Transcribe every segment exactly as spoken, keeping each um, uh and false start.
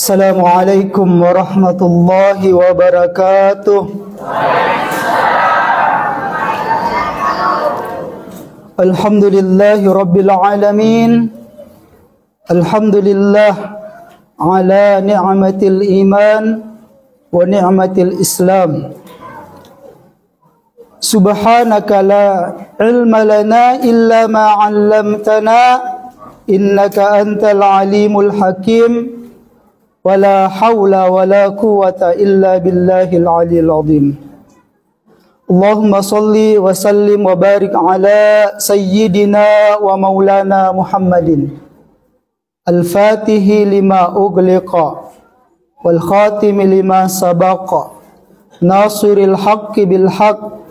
Assalamualaikum warahmatullahi wabarakatuh. Alhamdulillahi rabbil alamin. Alhamdulillah ala ni'matil iman wa ni'matil islam. Subhanaka la ilma lana illa ma 'allamtana innaka antal alimul hakim. Wa la haula wa la quwwata illa billahil aliyil azim. Allahumma salli wa sallim wa barik ala sayyidina wa maulana Muhammadin. Al-Fatihi lima ughliqa wal khatimi lima sabaqa, nasiril haqqi bil haqq,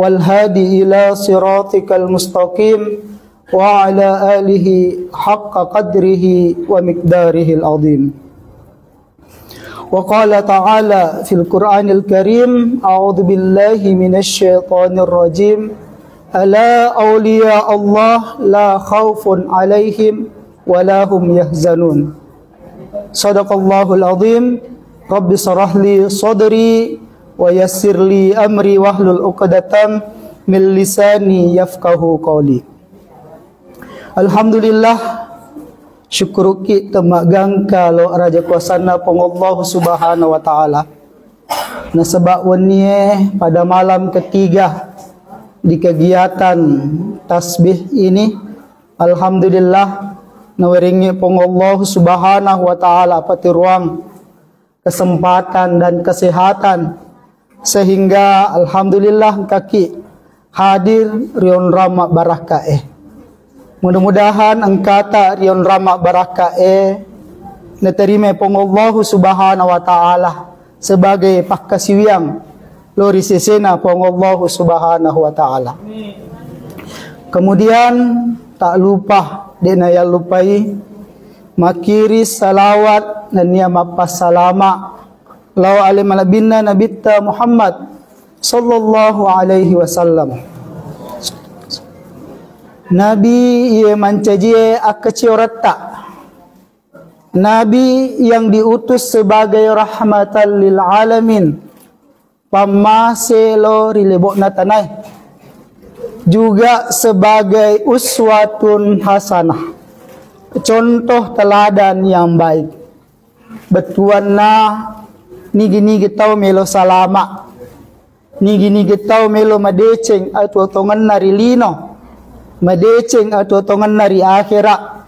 wal hadi ila siratikal mustaqim, wa ala alihi haqqa qadrihi wa miqdarihil azim. Wa qala ta'ala fil Qur'anil Karim, a'udzu billahi minasy syaithanir rajim. Ala awliya Allah la khaufun alaihim wa la hum yahzanun. Sadaqallahul azim. Rabbi syrah li sadri wa yassir li amri wahlul uqdatam min lisani yafqahu qawli. Alhamdulillah, syukuruki temmagangka lo raja kuasanna Puang Allah Subhanahu wa Ta'ala. Nasaba wennie pada malam ketiga di kegiatan tasbih ini, alhamdulillah, nawerengngi Puang Allah Subhanahu wa Ta'ala patiruang kesempatan dan kesehatan, sehingga alhamdulillah engkaki hadir ri onrang mabbarakkae. Mudah-mudahan engkata ri onrang mabbarakkae naterima Puang Allah Subhanahu wa Ta'ala sebagai pakkasiwiang lo ri sesena Puang Allah Subhanahu wa Ta'ala. Kemudian tak lupa, de' nayallupai makkiri salawat nennia mappassalama lao ale malebbinna Nabitta Muhammad sallallahu alaihi wasallam. Nabi iye mancajie akkacioretta. Nabi yang diutus sebagai rahmatan lil alamin, pammase lo ri lebo'na tanae, juga sebagai uswatun hasanah, contoh teladan yang baik. Bettuanna nigi-nigi tau melo salama, nigi-nigi tau melo madeceng atuo-tuongenna ri lino, madeceng atuo-tuongenna ri akhera.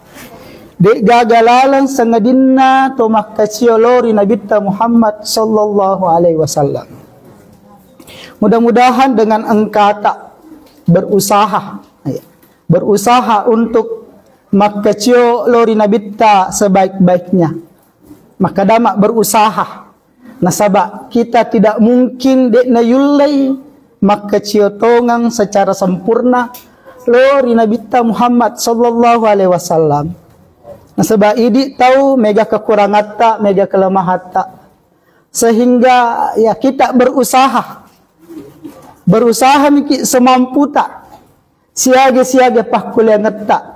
De'gaga laleng sangadinna to makkacio lo ri Nabitta Muhammad sallallahu alaihi wasallam. Mudah-mudahan dengan engkata berusaha, ya, berusaha untuk makkacio lo ri Nabitta sebaik-baiknya. Makkadama berusaha. Nasaba kita tidak mungkin de' nayullei makkacio tongang secara sempurna lo ri Nabitta Muhammad sallallahu alaihi wasallam. Nasaba idi tau mega kekurangatta, mega kelemahatta. Sehingga ya kita berusaha. Berusaha miki semamputa. Siaga-siaga pakkuleangetta.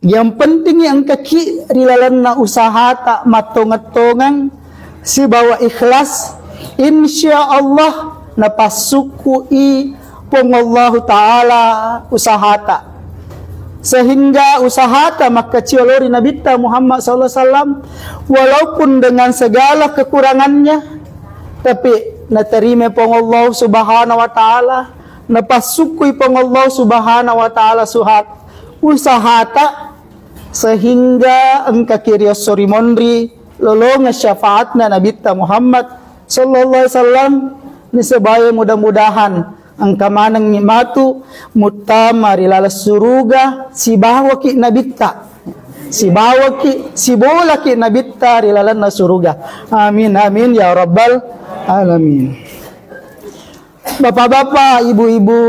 Yang penting engkaki ri lalenna usahata mattongeng-tongeng sibawa ikhlas, insya Allah napassukkui Puang Allahu Ta'ala usahata. Sehingga usahata makkacio lo ri Nabitta Muhammad sallallahu alaihi wasallam, walaupun dengan segala kekurangannya, tapi naterima Puang Allah Subhanahu wa Ta'ala, napassukkui Puang Allah Subhanahu wa Ta'ala suhat usahata, sehingga engkaki riesso ri monri lolongeng syafaatna Nabitta Muhammad sallallahu alaihi wasallam. Nisebae mudah-mudahan engka manengngi matu muttama ri laleng suruga sibawaki Nabitta, sibawaki, sibolaki Nabitta ri lalenna suruga. Amin, amin ya rabbal alamin. Bapak-bapak, ibu-ibu,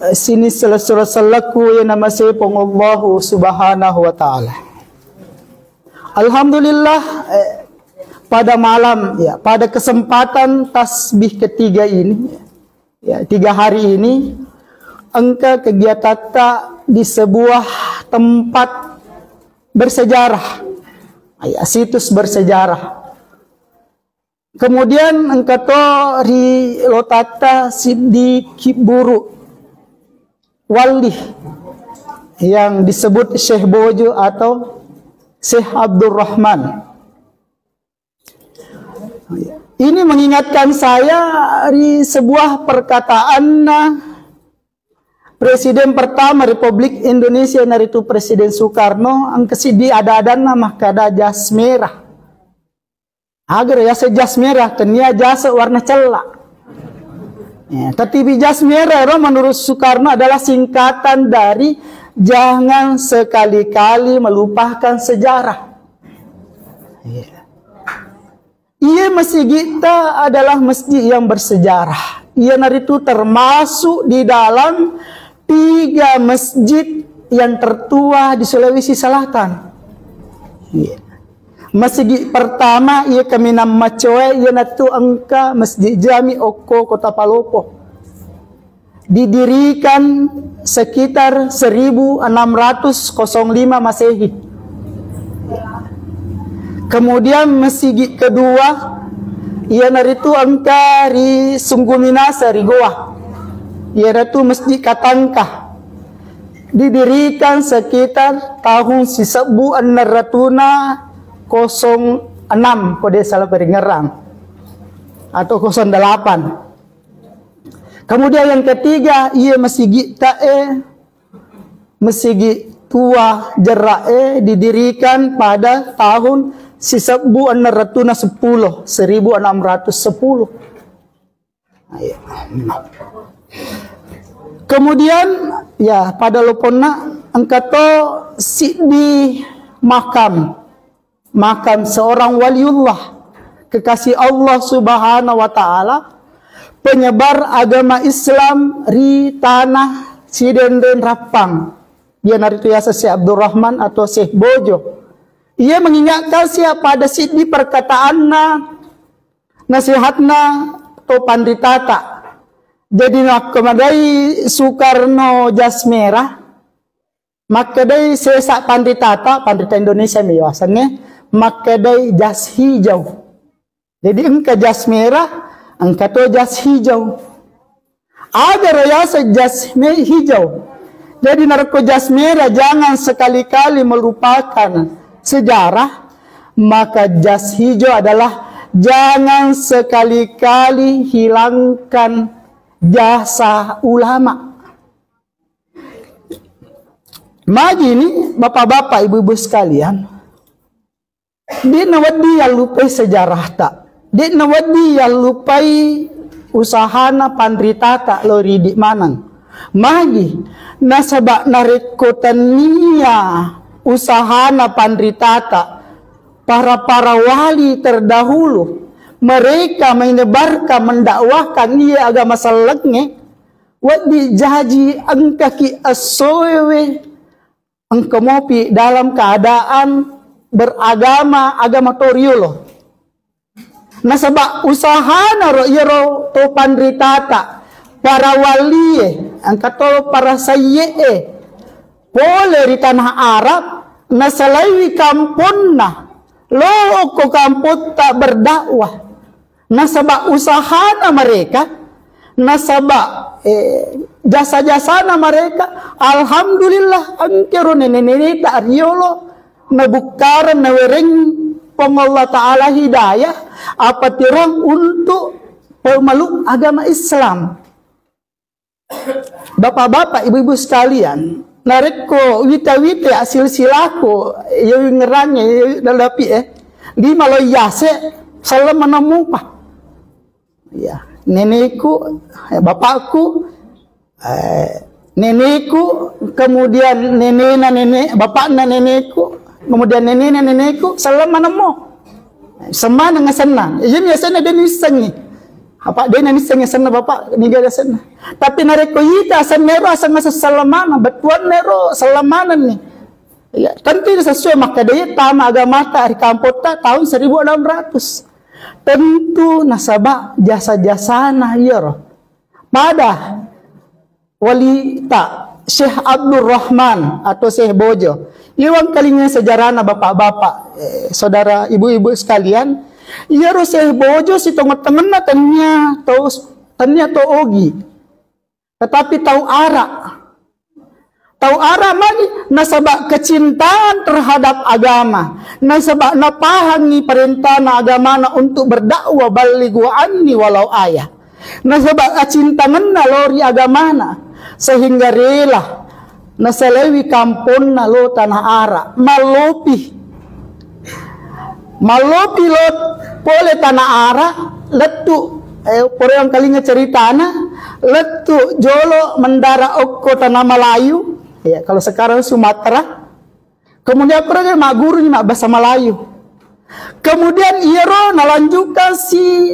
eh, sining selessureng selleku yang namasei Puang Allahu Subhanahu wa Ta'ala. Alhamdulillah, eh, pada malam, ya, pada kesempatan tasbih ketiga ini, ya, tiga hari ini, engka kegiatatta di sebuah tempat bersejarah, ya, situs bersejarah. Kemudian engka to ri lotatta siddi kibburu walli yang disebut Syekh Bojo atau Syekh Abdurrahman. Ini mengingatkan saya ri sebuah perkataanna Presiden pertama Republik Indonesia, naritu Presiden Soekarno, engka siddi ada-adanna makkada jas merah. Aga ro yaseng jas merah, tennia jas warna cella. Ya, tetapi jas merah ro menurut Soekarno adalah singkatan dari jangan sekali-kali melupakan sejarah. Ya. Iya, masigitta adalah masjid yang bersejarah. Iyanaritu termasuk di dalam tiga masjid yang tertua di Sulawesi Selatan. Iya. Masigi pertama iya Kaminang Macoe, iyanatu engka Masjid Jami okko Kota Palopo. Didirikan sekitar seribu enam ratus lima Masehi. Kemudian masigi kedua, iyanaritu engka ri Sungguminasa ri Gowa. Iyanatu Masjid Katangka. Didirikan sekitar tahun sisebbu enneng ratuna kosong enam, ko de' salah paringerang, atau kosong delapan. Kemudian yang ketiga, iya masigi tae, masigi tua jera'e didirikan pada tahun sisebbu enneng ratuna seppulo, seribu enam ratus sepuluh. Nah, iya. Kemudian, ya, pada loponna engka to siddi makam, makam seorang waliullah, kekasih Allah Subhanahu wa Ta'ala, penyebar agama Islam ri tanah Sidenreng Rappang. Iyanaritu yaseng Syekh Abdurrahman atau Syekh Bojo. Ia mengingatkan sia pada siddi perkataanna, nasihatna to panritata. Jadi, nakko magai Soekarno jas merah, makkedai sesa panritata, panrita Indonesia mi yasengnge, makkedai jas hijau. Jadi, engka jas merah, engka to jas hijau. Aga ro yaseng jas me-, hijau. Jadi, narekko jas merah jangan sekali-kali melupakan sejarah, maka jas hijau adalah jangan sekali-kali hilangkan jasa ulama. Magi ni, bapak-bapak, ibu-ibu sekalian, de'na wedding yallupai sejarahta, de'na wedding yallupai usahana panritata lao ri idi maneng. Magi? Nasaba narekko tennia usahana panritata, para-para wali terdahulu, mereka menyebarkan, mendakwahkan iya agama sellengnge, wedding jaji engkaki essoewe engka mopi dalam keadaan beragama, agama to riolo. Nasaba usahana ro iyaro to panritata, para walie, engka to para sayye'e, pole ri tanah Arab, nasalaiwi kamponna, lo okko kampotta berdakwah. Nasaba usahana mereka, nasaba, eh, jasa-jasana mereka, alhamdulillah, engkero nene-neneta riolo, nabukkareng, nawereng Puang Allah Ta'ala hidayah, apa tirang untuk pemeluk agama Islam. Bapak-bapak, ibu-ibu sekalian, narekko wita-wita silsilaku, iya wingerangnge, iya lalapi, eh, lima lo yase, saleng maneng mupa. Ya, neneku, eh, bapakku, eh, neneku, kemudian nenena nene, bapakna neneku, kemudian nenena neneku, saleng manemmo. Semmaneng asenna. Iya mi asenna de nissengi. Apa de nissengi asenna bapak, niga asenna. Tapi narekko ita asenna ero aseng aseng saleng maneng, bettuanna ero saleng maneng ni. Ya, tentu ini sesuai makkeda tama agamata ri kampotta tahun seribu enam ratus. Tentu nasaba jasa-jasana iyaro. Pada walita Syekh Abdul Rahman atau Syekh Bojo. Iwang kalinga sejarahna bapak-bapak, eh, saudara ibu-ibu sekalian, Iyaro Syekh Bojo sitongeng-tongenna tennia tau, tennia tau ogi. Tetapi tau ara. Tau ara magi nasaba kecintaan terhadap agama. Nasaba napahangi perintana agamana untuk berdakwah, ballighu anni walau ayah. Nasaba acintangenna lao ri agamana sehingga rela nasalaiwi kamponna lao tanah ara. Mallopi. Mallopi lo pole tanah ara, lettu, eh, pore engkalinga ceritana, lettu jolo mendara okko tanah Melayu, ya, kalau sekarang Sumatera. Kemudian pura magguru ni bahasa Melayu. Kemudian iyaro nalanjutkan si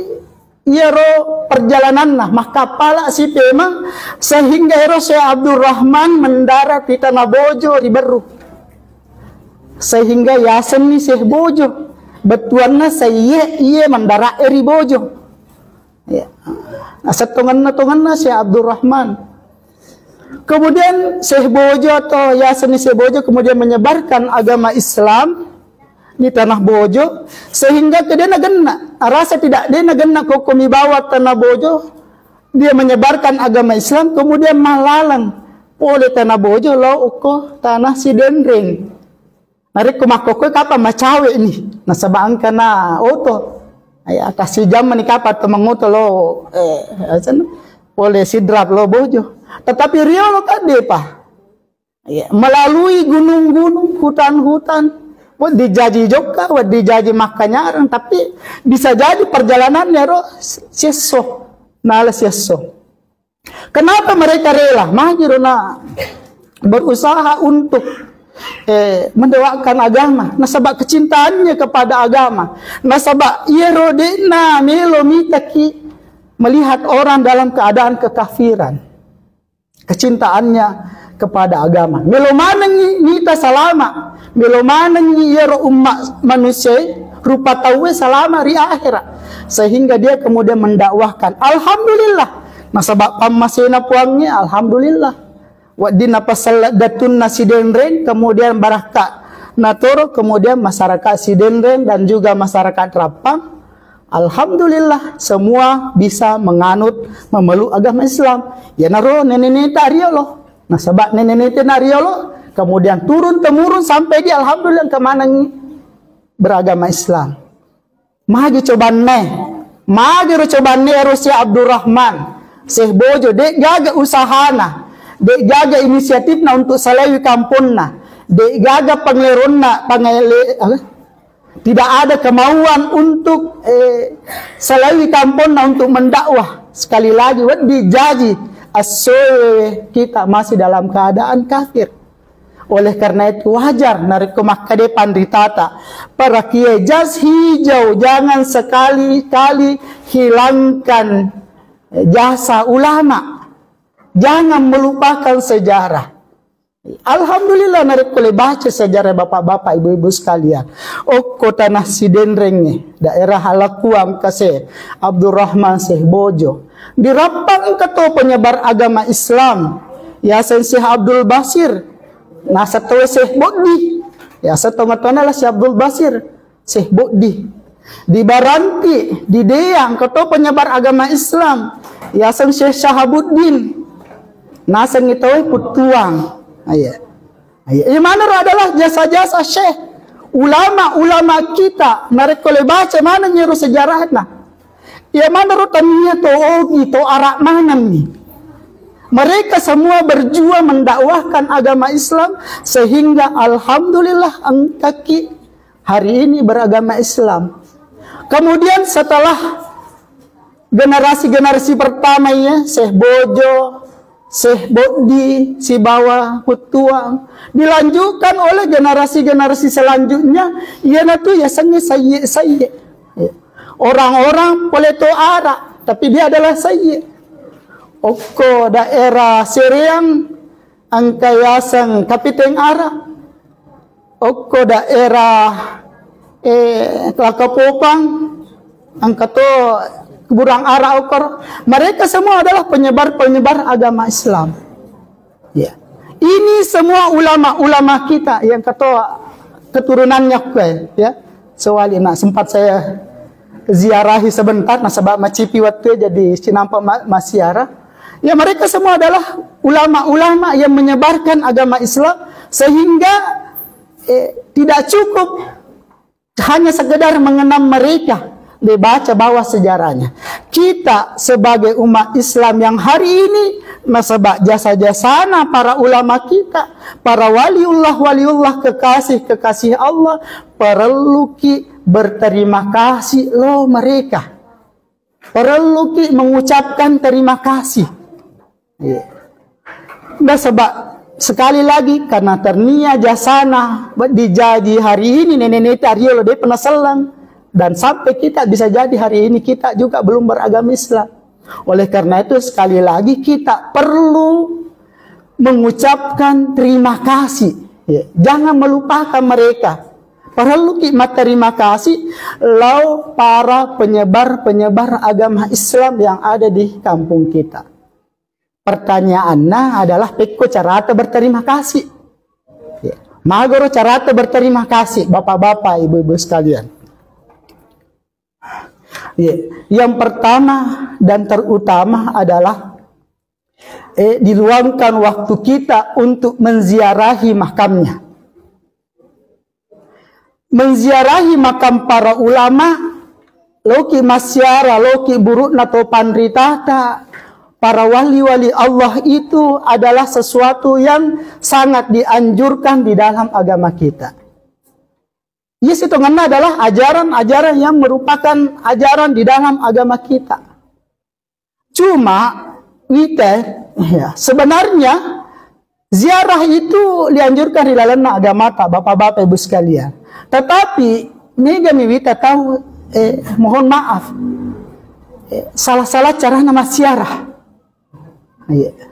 iyaro perjalananna, makkapala si pemang, sehingga ero Syekh Abdurrahman mendarat di Tanah Bojo ri Berru. Sehingga yasenni Syekh Bojo. Bettuanna saiye iye mendarat ri Bojo. Ya. Asettongenna-tongenna Syekh Abdurrahman. Kemudian Syekh Bojo atau yasenni Syekh Bojo kemudian menyebarkan agama Islam di Tanah Bojo, sehingga ke dena genna, rasa tidak dena genna kokko mi bawa Tanah Bojo, dia menyebarkan agama Islam, kemudian malalang pole Tanah Bojo lao okko tanah Sidenreng. Narekko makkokkoe kapang macawe ni, nasaba engka na oto. Aya, kasi jamma ni kapang to mangoto lo, eh, asan, pole Sidrap lo Bojo. Tetapi riolo kadde pa. Ya, melalui gunung-gunung, hutan-hutan, wedding jaji jokka, wedding jaji makkanyareng, tapi bisa jadi perjalanannya ro siesso, nala siesso. Kenapa mereka rela? Magi ro na berusaha untuk, eh, mendakwahkan agama. Nasaba kecintaannya kepada agama. Nasaba iyaro de'na melo mitaki melihat orang dalam keadaan kekafiran. Kecintaannya kepada agama. Melo manengi mita salama. Melo manengi iyaro umma manusia rupa tauwe salama ri akhirat. Sehingga dia kemudian mendakwahkan. Alhamdulillah. Nasaba pammasena Puangnge, alhamdulillah. Wedding napasella datunna Sidenreng, kemudian barakka natoro, kemudian masyarakat Sidenreng dan juga masyarakat Rappang. Alhamdulillah, semua bisa menganut, memeluk agama Islam. Iyanaro nene-neta riolo. Nasaba nene-neta na riolo, kemudian turun temurun sampai di alhamdulillah engka manengi beragama Islam. Magi cobanna e? Magi ro cobanna e ro Syekh Abdurrahman, Syekh Bojo, de gaga usahana, de gaga inisiatifna untuk salaiwi kamponna, de gaga pangeleronna, pangele-, eh, tidak ada kemauan untuk, eh, salaiwi kamponna untuk mendakwah. Sekali lagi, wedding jaji assoe kita masih dalam keadaan kafir. Oleh karena itu wajar narekko makkeda panritata, para kiai jas hijau, jangan sekali-kali hilangkan jasa ulama. Jangan melupakan sejarah. Alhamdulillah narekko le baca sejarah bapak-bapak, ibu-ibu sekalian. Okko tanah Sidenreng, daerah Halakuang kase, Abdurrahman Syekh Bojo. Di Rappang engka to penyebar agama Islam. Yaseng Syekh Abdul Basir. Naseng tauwe Syekh Boddi. Yaseng tonga-tongana lah Syekh Abdul Basir. Syekh Boddi. Di Baranti, di Dea, engka to penyebar agama Islam. Yaseng Syekh Syahabuddin. Nasengngi tauwe Puttuang. Iya. Iya. Iya, manaro adalah jasa-jasa Syekh. Ulama-ulama kita, narekko le baca maneng ero sejarahna. Iya manaro tania to ogi, to arak maneng ni. Mereka semua berjuang mendakwahkan agama Islam sehingga alhamdulillah engkaki hari ini beragama Islam. Kemudian setelah generasi-generasi pertama ya, Syekh Bojo, Syekh Boddi, sibawa Puttuang, dilanjutkan oleh generasi-generasi selanjutnya, iyanatu yasengnge sayye-sayye. Ya. Orang-orang pole to ara, tapi dia adalah sayye. Okko daerah Sereang, engka yaseng Kapiteng Ara. Okko daerah, eh, Lakapopang, engka to kuburan Ara okor. Mereka semua adalah penyebar-penyebar agama Islam. Ya. Ini semua ulama-ulama kita yang ketua keturunannya kue, ya. Sewali, nah, sempat saya ziarahi sebentar, nasaba macipi wettu jadi sinampa ma-, massiara. Ya, mereka semua adalah ulama-ulama yang menyebarkan agama Islam, sehingga, eh, tidak cukup hanya sekedar mengenang mereka, dibaca bawah sejarahnya. Kita sebagai umat Islam yang hari ini, nasaba jasa-jasana para ulama kita, para waliullah, waliullah, kekasih-kekasih Allah, perlu ki berterima kasih lo mereka. Perlu ki mengucapkan terima kasih. Iya. Nasaba sekali lagi, karena ternia jasana dijaji hari ini nenek-nenek ta riolo de pernah selang. Dan sampai kita bisa jadi hari ini kita juga belum beragama Islam. Oleh karena itu, sekali lagi kita perlu mengucapkan terima kasih. Ya, jangan melupakan mereka. Perlu ki terima kasih lo para penyebar-penyebar agama Islam yang ada di kampung kita. Pertanyaannya adalah, pekko carata berterima kasih? Ya. Magoro carata berterima kasih, bapak-bapak, ibu-ibu sekalian. Ya. Yang pertama dan terutama adalah, eh, diluangkan waktu kita untuk menziarahi makamnya. Menziarahi makam para ulama, loki massiara, loki buru'na to panritata, para wali-wali Allah itu adalah sesuatu yang sangat dianjurkan di dalam agama kita. Iya, sitongenna adalah ajaran-ajaran yang merupakan ajaran di dalam agama kita. Cuma, wita, ya, sebenarnya ziarah itu dianjurkan di lalenna agamata, bapak-bapak, ibu sekalian. Tetapi, mega mi wita tahu, eh, mohon maaf, eh, salah-salah carana massiara. Iya.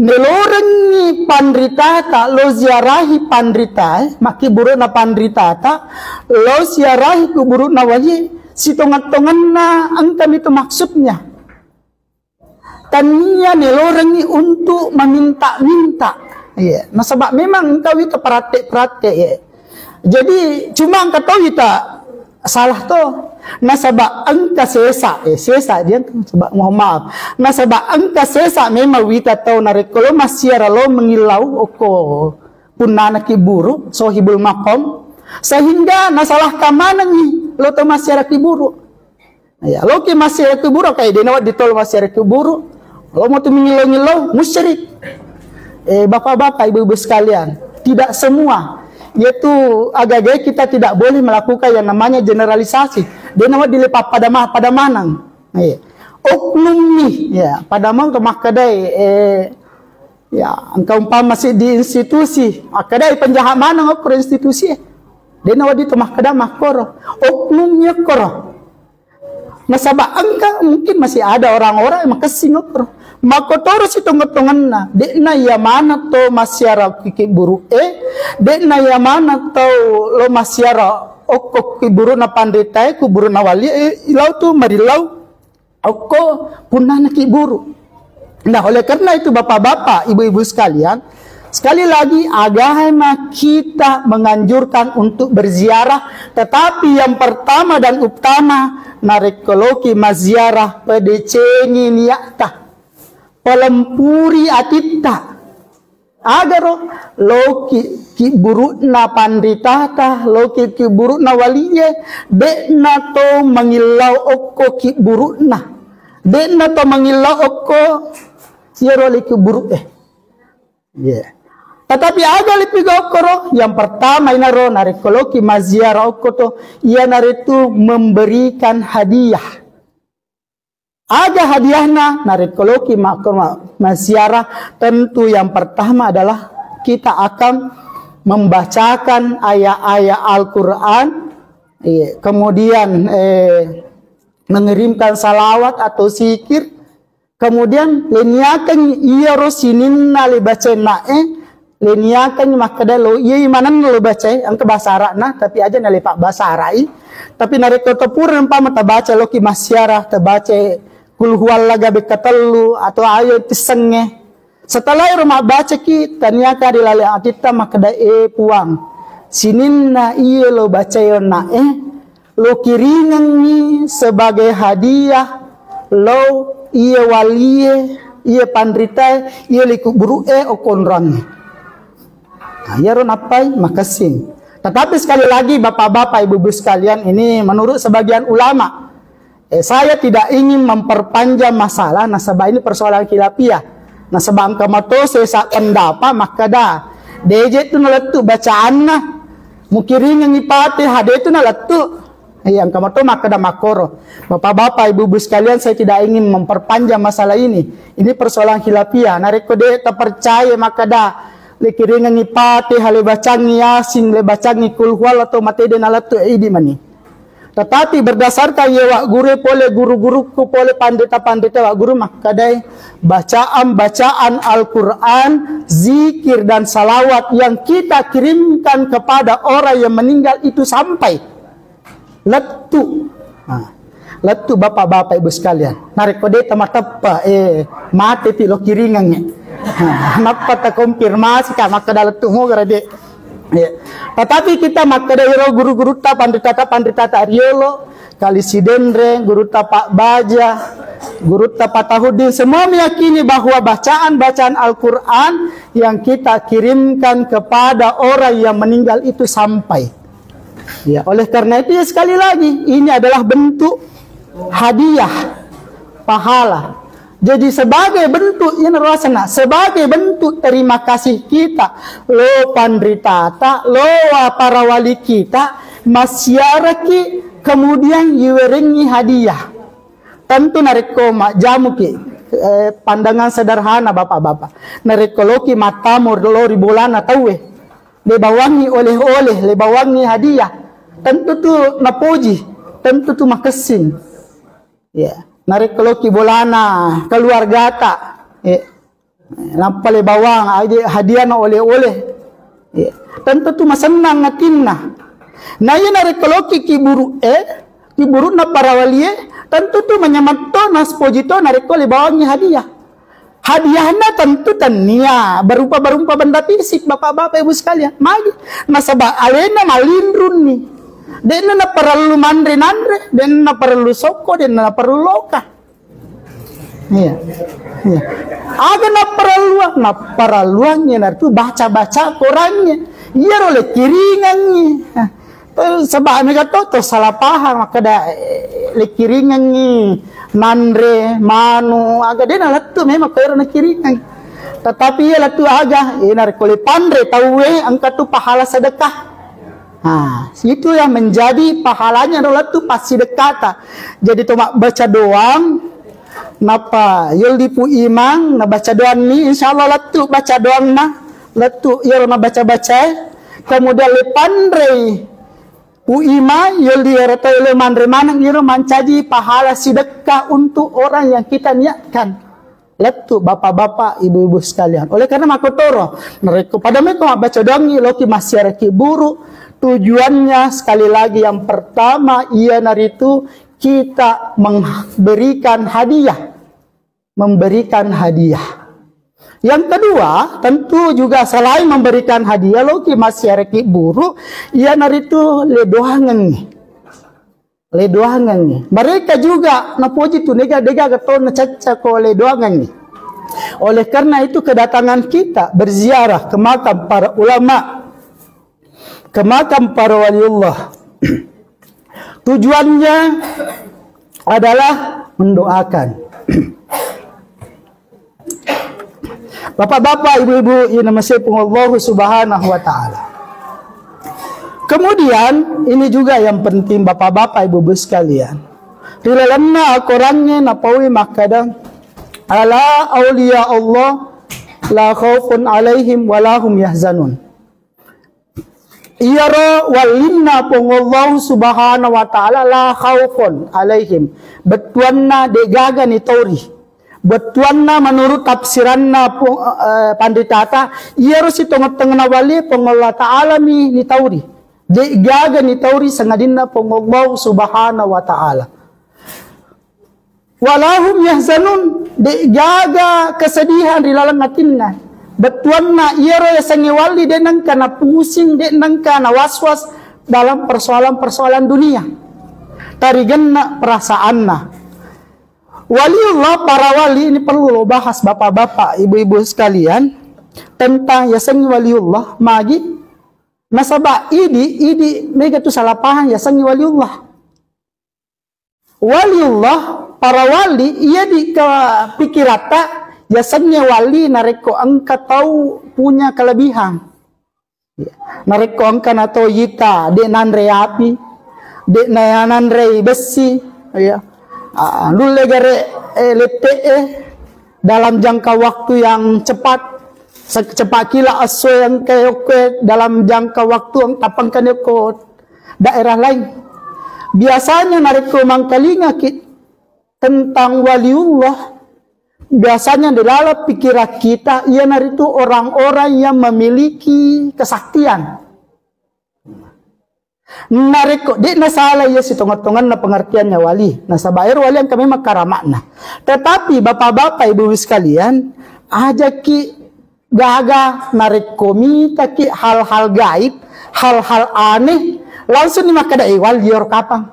Nelorengngi panritata, lo ziarahi panritae, makkibburu'na panritata, lo ziarahi kuburu'na walie, sitongeng-tongenna engkami tu maksudnya. Tania nelorengngi untuk meminta-minta. Iya, nasaba memang engka wita peratte-peratte, ya. Jadi, cuma engka to wita salah to. Nasaba engka sesa, eh, sesa dia, nasaba, mohon maaf. Nasaba engka sesa memang wita tau narekko lo massiara lo mengillau okko punnana kibburu, sohibul maqam, sehingga nasalahkan manengngi lo to massiara kibburu. Ya, loki massiara kuburu, kayak dena wedding tolo massiara kuburu. Lo mau tu mengillau-ngillau, musyrik. Eh, bapak-bapak, ibu-ibu sekalian, tidak semua. Yaitu agagai kita tidak boleh melakukan yang namanya generalisasi. Dena wedding lepa pada ma-, pada manang. Eh, oknum nih, ya, pada mau tu makkedai, eh, ya, engka umpama si di institusi, makkedai penjahat manang okko institusi, eh. Dena wedding tu makkeda makkoro. Oknum nya koro. Nasaba engka mungkin masih ada orang-orang yang makessing okkoro. Makkotoro sitongeng-tongenna, de'na iya maneng to massiara kibburu e, de'na iya maneng tau lo massiara okko kibburu'na panritae, kuburu'na walie, eh, ilau tu marillau okko punnana kibburu. Nah, oleh karena itu, bapak-bapak, ibu-ibu sekalian, sekali lagi, agama kita menganjurkan untuk berziarah, tetapi yang pertama dan utama, narekko loki mazziarah, pedecengi niatta, pelempuri atitta. Agaro, loki kibburu'na panritata, loki kibburu'na walie, de'na to mangillau okko kibburu'na. De'na to mangillau okko iyaro le kibburu e. Iya. Tetapi aga le piga okkoro, yang pertama inaro narekko loki mazziarah okko to, iyanaritu memberikan hadiah. Aga hadiahna narekko loki ma-, ma-, mazziarah? Tentu yang pertama adalah kita akan membacakan ayat-ayat Al-Quran, iya, kemudian, eh, mengirimkan salawat atau zikir, kemudian leniakan iyaro sininna le bacainna e, leniakan makkeda lo, iyai manenna lo bacae, engka bahasa Arabna, tapi aja nalepa bahasa Arabi. Tapi narekko to pura umpama tabaca loki massiara, tabaca kul huwallaga bekka tellu atau ayo tissengnge. Setelah ero mabbacaki, taniaka ri laleng atitta makkeda, e Puang, sininna iye lo bacae onna e, lo kiringengngi sebagai hadiah lo iye walie, iye panritae, iye liku buru'e okko onroangnge. Nah, iyaro nappai makessing. Tetapi sekali lagi, Bapak-bapak, Ibu-ibu sekalian, ini menurut sebagian ulama. Eh, saya tidak ingin memperpanjang masalah, nasaba ini persoalan khilafiyah. Nasaba engka mato sesa pendapat makkeda, deje tu nalettu bacaanna, mukiringengngi Fatihah, de tu nalettu. Iya, engka mato makkeda makkoro. Bapak-bapak, Ibu-ibu sekalian, saya tidak ingin memperpanjang masalah ini. Ini persoalan khilafiyah. Narekko de tapercaya makkeda, lekiringengngi Fatihah, lebacangngi Yasin, lebacangngi Qul Huwallah, to mate de nalettu, eh, idi mani. Tetapi berdasarkan iye wagguru pole guru-gurukku pole pandita-pandita wagguru makkadai, bacaan-bacaan Al-Quran, zikir dan salawat yang kita kirimkan kepada orang yang meninggal itu sampai lettu. Nah, lettu, Bapak-bapak, Ibu sekalian. Narekko de tamateppa, eh, mate pi lo kiringengnge. Nah, nappa takonfirmasi ka makkeda lettu mogara de. Ya. Tetapi kita makkeda iro guru-gurutta, pandritata, pandritata riolo, Kali Sidenreng, gurutta Pak Baja, gurutta Pak Tahuddin, semua meyakini bahwa bacaan-bacaan Al-Quran yang kita kirimkan kepada orang yang meninggal itu sampai. Ya, oleh karena itu, ya, sekali lagi, ini adalah bentuk hadiah pahala. Jadi sebagai bentuk, ini rasana, sebagai bentuk terima kasih kita lo panritata, lo para wali kita, massiaraki, kemudian iwerengngi hadiah. Tentu narekko majjamuki, eh, pandangan sederhana, Bapak-bapak. Narekko loki mattamu lo ri bolana tauwe, le bawangngi oleh-oleh, le bawangngi hadiah, tentu tu napoji, tentu tu makessing. Ya, narekko loki bolana keluargata, ya, nappa le bawang aje hadiahna oleh-oleh. Ya, tentu tu masennang atinna. Nah, iya narekko loki kiburu, eh, kiburuna para walie, tentu tu manyamatto, naspoji to narekko le bawangngi hadiah. Hadiahna tentu tennia berupa-berupa benda fisik, Bapak-bapak, Ibu sekalian. Magi? Nasaba alena malinrunni. De'na naparellu manre-nanre, de'na naparellu sokko, de'na naparellu loka. Iya. Iya. Aga naparelluang? Naparelluang iyanaritu baca-baca Korangnge. Iyaro le kiringengngi. Eh, saba mega to, to salah paham, makkeda, eh, le kiringengngi nanre manu, aga de nalettu memang ko ero nakiringeng. Tetapi iya lettu aga, eh, narekko le panre tauwe, engka tu pahala sedekah. Nah, itu yang menjadi pahalanya adalah lettu passidekkata. Jadi to mabbaca doang, nappa yolli Pu Imang nabaca doang ni, insyaallah lettu baca doangna, lettu iyaro nabaca-bacae, kemudian le panrei Pu Imang, yolli ero tau le manre maneng, iro mancaji pahala sidekka untuk orang yang kita niatkan. Lettu, bapak-bapak, ibu-ibu sekalian. Oleh karena makkotoro, narekko pada meko mabbaca doangngi, loki massiaraki buru, tujuannya sekali lagi yang pertama, iyanaritu kita memberikan hadiah. Memberikan hadiah. Yang kedua, tentu juga selain memberikan hadiah, loki massiaraki buru, iyanaritu le doangengngi. Le doangengngi. Mereka juga napoji tu nega, dega gato nacacca ko le doangengngi. Oleh karena itu, kedatangan kita berziarah ke makam para ulama, ke makam para waliullah, tujuannya adalah mendoakan. Bapak-bapak, ibu-ibu, yang dimuliakan Allah Subhanahu wa Ta'ala. Kemudian, ini juga yang penting, bapak-bapak, ibu-ibu sekalian. Ri lalenna akorangnge napaui makkada, "Ala auliya Allah la khaufun alaihim wa lahum yahzanun." Iyaro wallinna Puang Allah Subhanahu wa Ta'ala la khaufun alaihim. Bettuanna de'gaga nitauri. Bettuanna menurut tafsiranna Puang, eh, panritata, iyaro sitongeng-tengengna wali Puang Allah Ta'ala mi nitauri. De'gaga nitauri sangadinna Puang Allah Subhanahu wa Ta'ala. Walahum yahzanun, de'gaga kesedihan ri laleng atinna. Bettuanna iyaro yasengnge walli de' nengka napusing, de' nengka nawaswas dalam persoalan-persoalan dunia. Tarigenna perasaanna. Waliullah, para wali ini perlu lo bahas, bapak-bapak, ibu-ibu sekalian, tentang yasengnge waliullah. Magi? Nasaba idi, idi mega tu salah paham yasengnge waliullah. Waliullah, para wali, iya di ke pikiratta, yasengnge wali narekko engka tau punya kelebihan. Narekko engka nato yita, de nanre api, de na nanre bessi, ya. Ah, nulle gare, eh, lette, eh, dalam jangka waktu yang cepat, secepat kilat esso engka okko dalam jangka waktu tappa engka okko daerah lain. Biasanya narekko mangkalingaki tentang waliullah, biasanya di dalam pikiran kita, iyanaritu orang-orang yang memiliki kesaktian. Narekko, de nasala iya sitongeng-tongenna pengertiannya wali. Nasaba ero wali engka memang karamakna. Tetapi bapak-bapak, ibu-ibu sekalian, ajaki gaga narekko mitaki hal-hal gaib, hal-hal aneh, langsung ni makkeda, "Eh, wali ero kapang."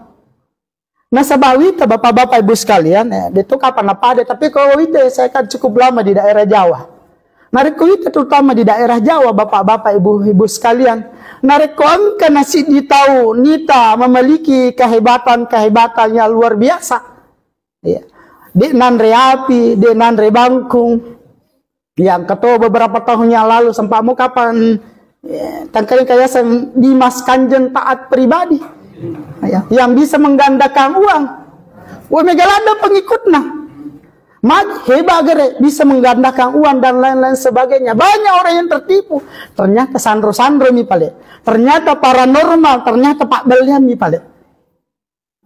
Nasaba wita, bapak-bapak, ibu sekalian, eh, de to kapang napada, tapi ko wita, saya kan cukup lama di daerah Jawa. Narekko wita, terutama di daerah Jawa, bapak-bapak, ibu-ibu sekalian, narekko engka nasiddi tau nita memiliki kehebatan-kehebatan yang luar biasa, iya, de nanre api, de nanre bangkung, yang ketua beberapa tahun yang lalu sempat mau kapan, eh, tangkai kayaseng Dimas Kanjeng Taat Pribadi. Ya, yang bisa menggandakan uang. Wah, mega ladde pengikutna. Mag, hebat gere, bisa menggandakan uang dan lain-lain sebagainya. Banyak orang yang tertipu. Ternyata sanro-sanro mi pale. Ternyata paranormal, ternyata pabbellian mi pale.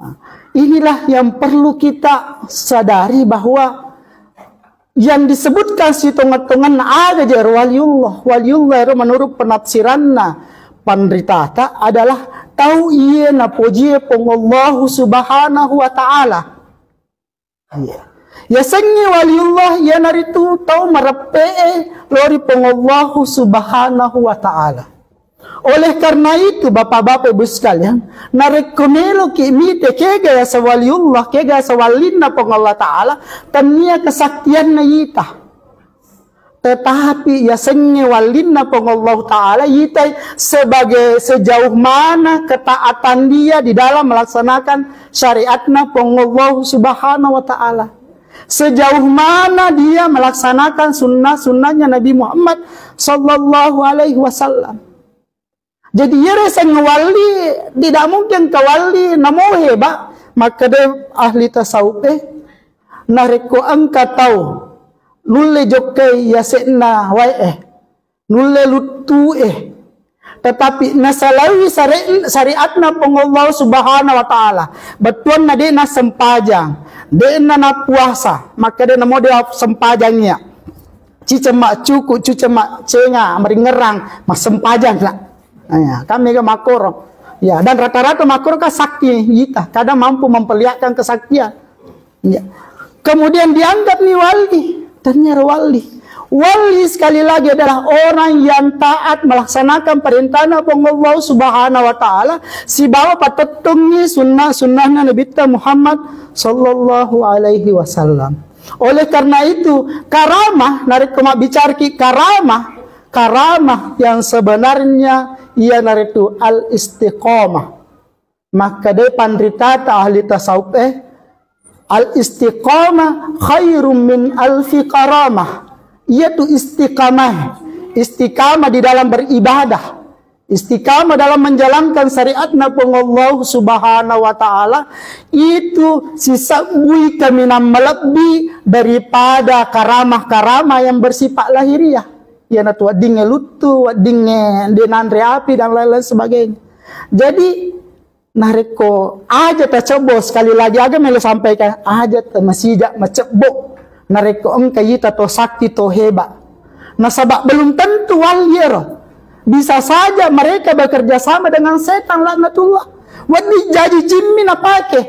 Nah, inilah yang perlu kita sadari bahwa yang disebutkan sitongeng-tongenna aga je waliullah. Waliullah ero menurut penafsiranna panritata adalah tau iye napojie Puang Allahu Subhanahu wa Ta'ala. Iya. Yasengnge waliullah iyanaritu tau mareppe'e lao ri Puang Allahu Subhanahu wa Ta'ala. Oleh karena itu, bapak-bapak, ibu sekalian, narekko meloki mite kega yaseng waliullah, kega yaseng wallinna Puang Allah Ta'ala, tennia kesaktianna yita. Tetapi yasengnge wallinna Puang Allah Ta'ala yitai sebagai sejauh mana ketaatan dia di dalam melaksanakan syariatna Puang Allah Subhanahu wa Ta'ala. Sejauh mana dia melaksanakan sunnah-sunnahnya Nabi Muhammad sallallahu alaihi wasallam. Jadi, iyaro seng walli, tidak mungkin kawalli namo heba, makkeda ahli tasawuf, eh, narekko engka tau nulle jokkai yase'na wae, eh, nulle luttu, eh, tetapi nasalai syari-, syariatna Puang Allah Subhanahu wa Ta'ala, bettuanna de' nassempajang, de' na nappuasa, makkeda namo de' sempajangngi. Ciceng maccuku, ciceng maccenga, maringerrang, massempajang na. Iya, kan mega makkoro. Ya, dan rata-rata makkoro kan sakti yita, kadang mampu memperlihatkan kesaktian. Ya. Kemudian dianggap ni wali, ternyata wali. Wali sekali lagi adalah orang yang taat melaksanakan perintahna Puang Allah Subhanahu wa Ta'ala, sibawa patettungngi sunnah-sunnahna Nabitta Muhammad sallallahu alaihi wasallam. Oleh karena itu, karamah, narekko mabbicaraki karamah, karamah yang sebenarnya iyanaritu al-istiqamah. Makkedai panritata ahli tasawuf, eh, al-istiqamah khairum min alfi karamah. Iyatu istiqamah, istiqamah di dalam beribadah. Istiqamah dalam menjalankan syariatna Puang Allah Subhanahu wa Ta'ala, itu sisebbui kaminang malebbi daripada karamah-karamah yang bersifat lahiriah. Iyanatu weddingnge luttu, weddingnge de' nanre api, dan lain-lain sebagainya. Jadi, narekko aja tacebbo, sekali lagi aga melo sampaikan, aja ta-, masija macebbo. Narekko engka ita to sakti, to heba. Nasaba belum tentu wali ero. Bisa saja mereka bekerja sama dengan setan laknatullah. Wedding jaji jimmi napake.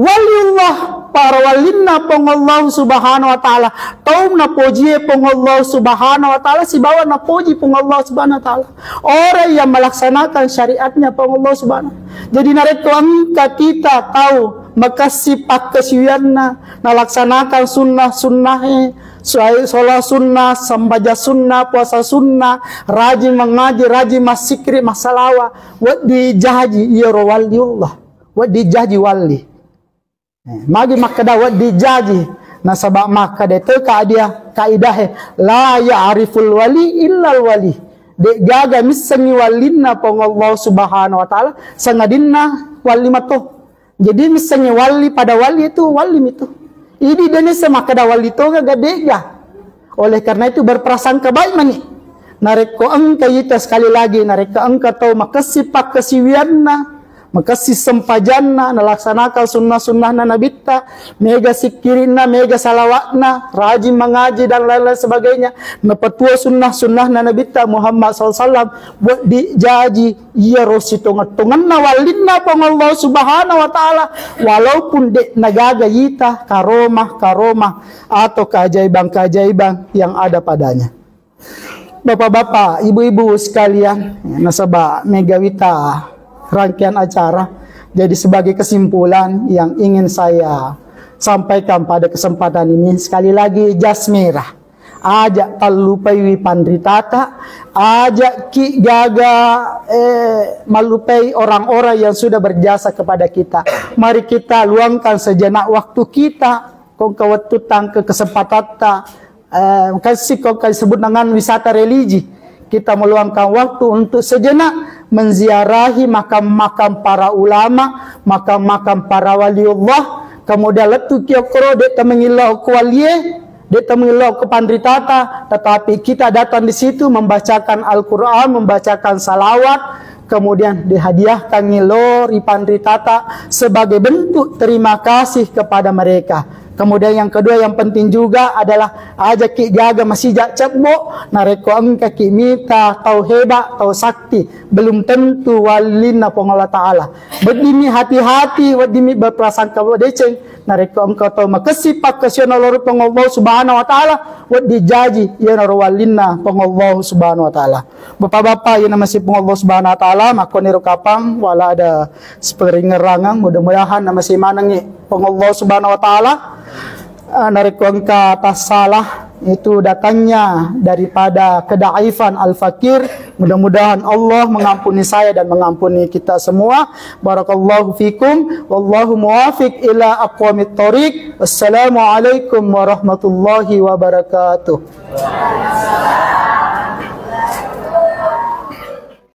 Waliullah, para wallinna Puang Allah Subhanahu wa Ta'ala, tau napojie Puang Allah Subhanahu wa Ta'ala, sibawa napoji Puang Allah Subhanahu wa Ta'ala. Orang yang melaksanakan syariatnya Puang Allah Subhanahu. Jadi, narekko engka kita tau makessing pakkasiwianna, nalaksanakan sunnah-sunnahe, suai-, sholat sunnah, sambajang sunnah, puasa sunnah, rajin mengaji, rajin massikri, massalawa, wedding jaji iyaro waliullah, wedding jaji walli. Eh, magi makkeda wedding jaji, nasaba makkeda to ka dia kaidahe, "La ya'riful wali illal wali." De'gaga missengngi wallinna Puang Allah Subhanahu wa Ta'ala, sangadinna walli mato. Jadi missengngi walli pada walli itu walli mitu. Idi dene semakkeda walli toga ga de'ga. Oleh karena itu, berprasangka baik mani. Narekko engka ita, sekali lagi, narekko engka tau makessing pakkasiwianna, makessing sempajanna, nalaksanakan sunnah-sunnahna Nabitta, mega sikkirinna, mega salawatna, rajin mengaji dan lain-lain sebagainya, napatua sunnah-sunnahna Nabitta Muhammad sallallahu alaihi wasallam, wedding jaji iyaro sitongeng-tongenna wallinna Puang Allah Subhanahu wa Ta'ala, walaupun de' nagaga ita karomah-karomah atau keajaiban-keajaiban yang ada padanya. Bapak-bapak, ibu-ibu sekalian, nasaba mega wita rangkaian acara. Jadi, sebagai kesimpulan yang ingin saya sampaikan pada kesempatan ini, sekali lagi, jas merah. Aja tallupaiwi panritata, aja ki gaga, eh, mallupai orang-orang yang sudah berjasa kepada kita. Mari kita luangkan sejenak waktu kita, kongka wettu tangke kesempatatta, eh, kan si kongka disebut dengan wisata religi. Kita meluangkan waktu untuk sejenak menziarahi makam-makam para ulama, makam-makam para waliullah. Kemudian lettu ki okkoro, de' tamengillau ko walie, de' tamengillau ko panritata, tetapi kita datang di situ membacakan Al-Quran, membacakan salawat, kemudian dihadiahkan lo ri panritata sebagai bentuk terima kasih kepada mereka. Kemudian yang kedua yang penting juga adalah ajaki gaga masija cebbo, narekko engkaki mita tau heba, tau sakti, belum tentu wallinna Puang Allah Ta'ala. Weddimi hati-hati, weddimi berprasangka deceng, narekko engka tau makessing pakkasiwianna lao ri Puang Allah Subhanahu wa Ta'ala, wedding jaji iyanaro wallinna Puang Allah Subhanahu wa Ta'ala. Bapak-bapak, iya namasi Puang Allah Subhanahu wa Ta'ala, makkoniro kapang, wala ada siparingerrangang, mudah-mudahan namasi manengngi Puang Allah Subhanahu wa Ta'ala. Eh, narekko engka tassalah, itu datangnya daripada kedaifan al-fakir. Mudah-mudahan Allah mengampuni saya dan mengampuni kita semua. Barakallahu fikum, wallahu muwafiq ila aqwamit thariq. Wassalamualaikum warahmatullahi wabarakatuh.